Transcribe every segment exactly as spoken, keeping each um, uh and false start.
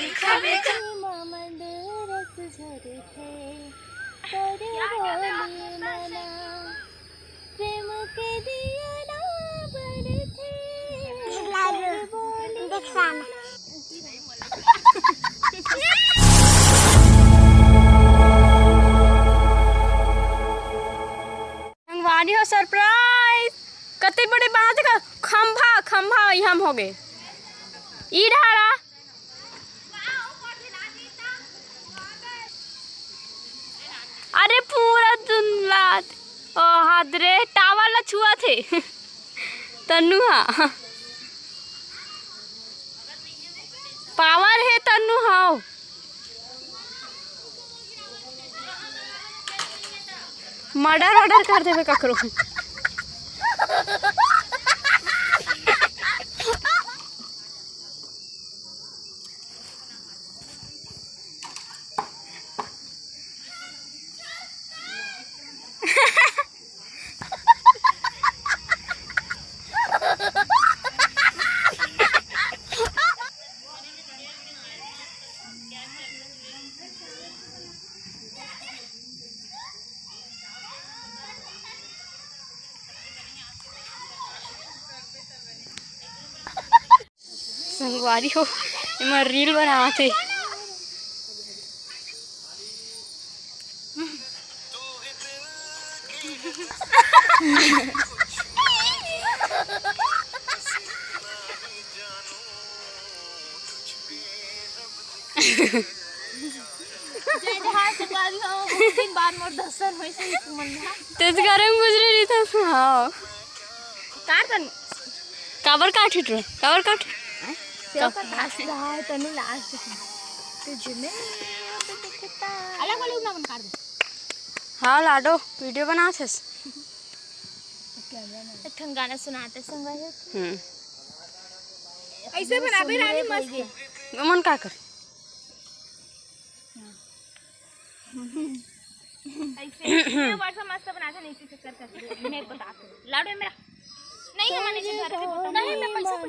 ममद रस झरथे, तोर बोली मना, प्रेम के दिया ना बरथे, तोर बोली मना। संगवारी हो, सरप्राइज। कते बड़े बांस का खंभा, खंभा इहां होगे। ई डहारा। अरे पूरा दुनलात। ओ हाथ रे, टावर ला छुआ थे। तन्नू हा। पावर हे तन्नू हाव। मर्डर वर्डर कर देबे ककरो। संगवारी हो, एमा रील बनावत हे। जय जोहार संगवारी हो, बहुत दिन बाद मोर दर्शन होइस हे तुमन ला। तेज गरम गुजरे रही था, हाँ। काट तन। काबर काट हिट रे? काबर काट? सेव का काट रहा है तनु लास्ट में। तुझ में अब दिखता। अलग वाले उगना मन काट दे। हाँ लाडो, वीडियो बना छस। एक ठन गाना सुनाते संगवारी हो। हम्म। ऐसे बनाबे रानी मस्त। मन का कर? ऐसे ये वर्षा मस्त बनाते नहीं, इसी चक्कर करते। मैं बताते हूँ। लाडो मेरा। नहीं, हमारे से घर के बता। नहीं, मैं पैसा, पैसा,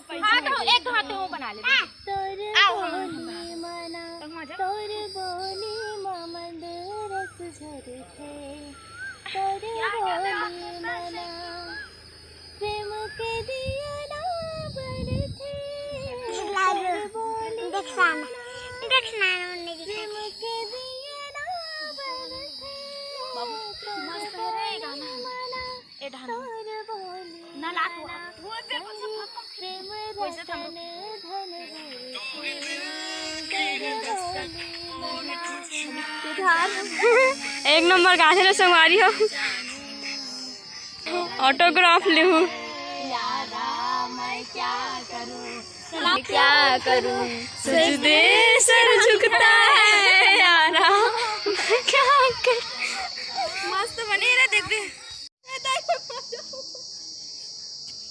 पैसा। हाँ, तो एक हाथ में वो बना ले। आओ, हम तो वहाँ जा। तोर बोली ममद रस झरथे, तोर बोली मना। प्रेम के दिया ना बरथे, लाडो, तोर बोली देख सामने, मना। देख सामने, प्रेम के दिया ना बरथे, बाबू, मस्त है रे गाना। मना। ए ढाल। तोर बोली ना लात हुआ। मना। वो दे, वो दे, प्रेम वैसे तो हम रतन धन बरथे, तोर बोली मना। एक नंबर गाने रे संगवारी हो। ऑटोग्राफ लेहू। यारा, मैं क्या करूं? मैं क्या करूं? सजदे सर झुकता है यारा, मैं क्या करूं? मस्त बने रे, देख दे।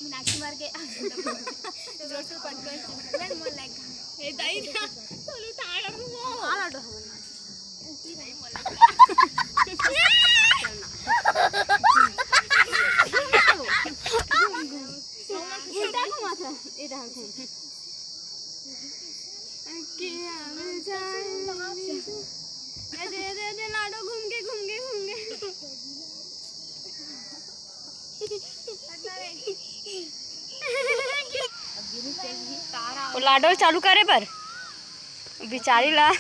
मीनाक्षी मर गए। जोर से पटको। मैं मोर लाइक। ए दाई, चलो टाड़। आला डो। उल्टा घुमा था। ए रहा घूम। के आवे जाए। ए दे, ए दे, ए दे, लाडो घूम के, घूम के, घूम के। वो लाडो चालू करे बर बिचारी ला। अब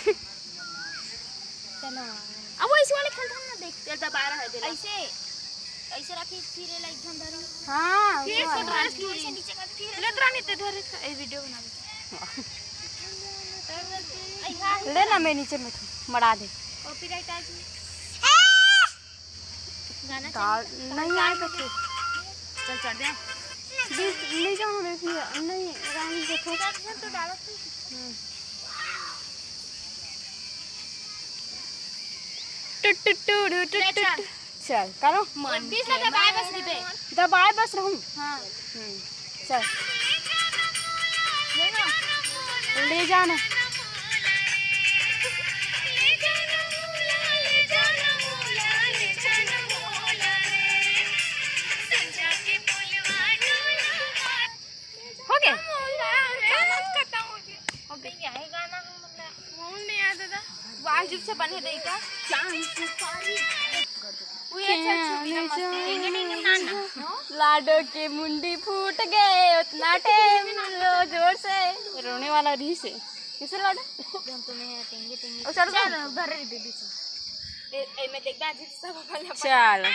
वो इस वाले खेल हम ना देख। ये दबा रहा है बेला। ऐसे, ऐसे रखी, फिर ये ला एकदम धरो। हाँ, फिर वो से वाला। Dress टूरी। ऐसे नीचे कर, फिर ले तोरा नीचे धर, ए वीडियो बना दे। ले ना, मैं नीचे में थू, मड़ा दे। Copyright आ जी। गाना का चल। नहीं आए तो फिर चल चढ़ जा। बीच ले जाओ रे, फिर नहीं, रानी देखो। तो डालो तू। हम्म। टुट टुट टुडू टुट ले टुट। चल। चल, करो। मन बीच में दबाए बस रिबे। दबाए बस रहूं। हाँ। हम्म, चल। ले जाना। हो गया? हो गया। वाह, अजीब से बने दे का? वो ये अच्छा, अच्छा, बिना मस्ती। लाडो के मुंडी फूट गए, उतना टेम लो जोर से। रोने वाला रही से। किसे लाडो? हम तुम्हें टेंगे, टेंगे। ओ, चल, चल, चल। घर रे बेबी से। ए, ए, मैं देखना अजीब से सब अपन अपन। चल।